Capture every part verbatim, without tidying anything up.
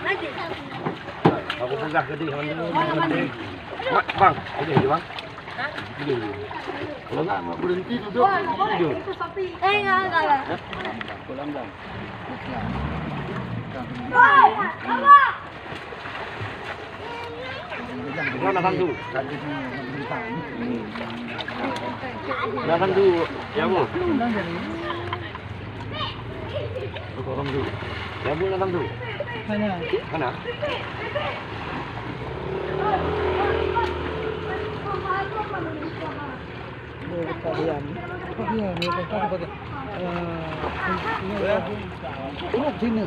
Aku peugah keudeh, Bang. Bang, keudeh je, Bang. Kalau nak berhenti duduk, duduk. Eh, enggak, enggak, enggak. Pulang, Bang. Mana satu? Mana satu? Ya, Bu. Orang tu. Ya, Bu, datang tu. Mana? Mana? Dia tak diam. Tak diam, dia tak diam. Eh, ini lagi. Turun sini.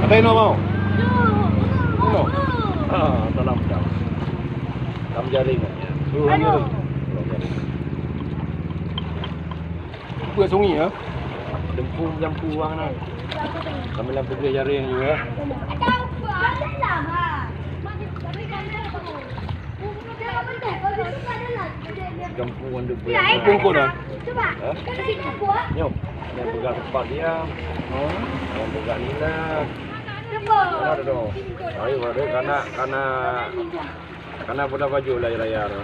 Ada yang mau? Belum. Ah, dalam, dalam. Dalam jaring. Dua jaring. Peue sungi, ya? Lempu jampu wang na. Kami lam peugah jaring juga. Jampu wan debu. Jampu kok dah? Ha? Nyo. Yang peugah tempat dia. Oh. Yang peugah nila. Ada dong. Ayo, ada kana, kana, kana bola baju lah raya tu.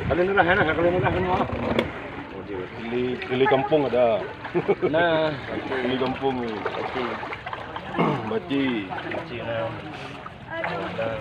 Kalian ni lah, ya, kalian ni lah, kan, Mak? Oh, dia. Keli, keli kampung ada. Nah. Keli kampung ni. Baci. Baci. Baci, nah.